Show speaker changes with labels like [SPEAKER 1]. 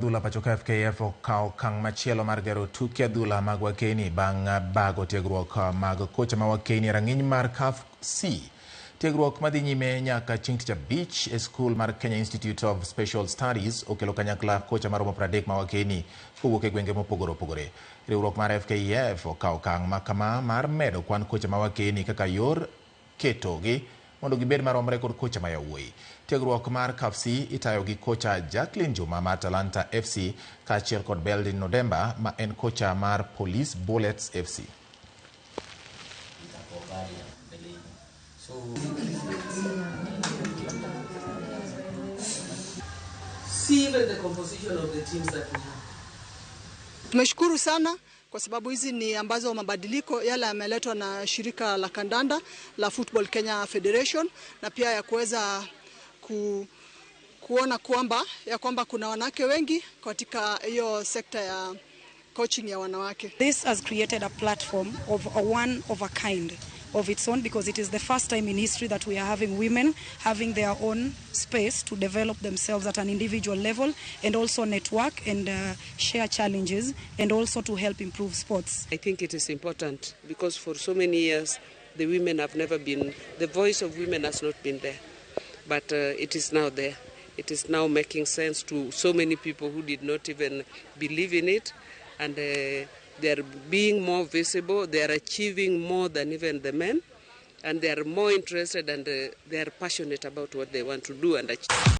[SPEAKER 1] Adhula pacho ka FKF okawo okang' machielo mar gero tuke adhula mag wakeni bang' bago tiegruok mag kocha ma wakeni e rang'iny mar CAF C. Tiegruok madhi nyime nyaka chieng' tich abich e skul mar Kenya Institute of Special Studies okelo kanyakla kocha maromo 30 ma wakeni kowuok e gwenge mopogore opogore. Riwruok mar FKF okawo okang' ma kama mar medo kwan kocha ma wakeni kaka yor ketogi mondo gibed maromre kod kocha ma yawuoyi. Tiegruok mar CAF C itayo gi kocha Jacqueline Juma mar Talanta FC kaachiel kod Beldin Nodemba ma en kocha mar Police Bullets FC.
[SPEAKER 2] See even the composition of the teams that we have.
[SPEAKER 3] Tumeshukuru sana kwa sababu hizi ni ambazo mabadiliko yale yameletwa na shirika la kandanda la Football Kenya Federation na pia ya kuweza kuona kwamba ya kwamba kuna wanawake wengi katika hiyo sekta ya coaching ya wanawake.
[SPEAKER 4] This has created a platform of a one of a kind of its own, because it is the first time in history that we are having women having their own space to develop themselves at an individual level and also network and share challenges and also to help improve sports.
[SPEAKER 2] I think it is important because for so many years the women have never been, the voice of women has not been there, but it is now there. It is now making sense to so many people who did not even believe in it, and they are being more visible, they are achieving more than even the men, and they are more interested and they are passionate about what they want to do and achieve.